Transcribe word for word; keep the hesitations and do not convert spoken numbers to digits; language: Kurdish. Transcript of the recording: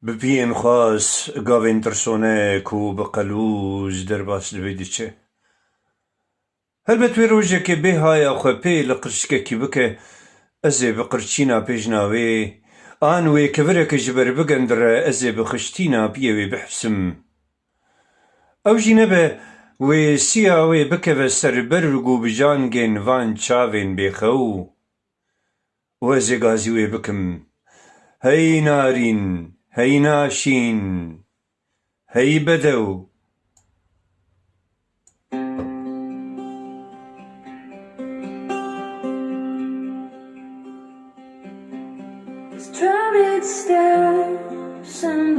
Bi piyên xwaz, gavên tirsone ku bi qelûz derbas divê diçe. Helbet wê rojekê bê haya xwe pê li qirçikekî bike, ez ê bi qirçîna pêjna wê, an wê kevireke ji ber bigindire, ez ê bi xiştîna piyê wê bihifsim. Ew jî nebe wê siya wê bikeve ser berg û bi cangên van çavên bêxew. Û ez ê gazî wê bikim. Hey narîn, hey naşîn, hey bedew. Stranded steps and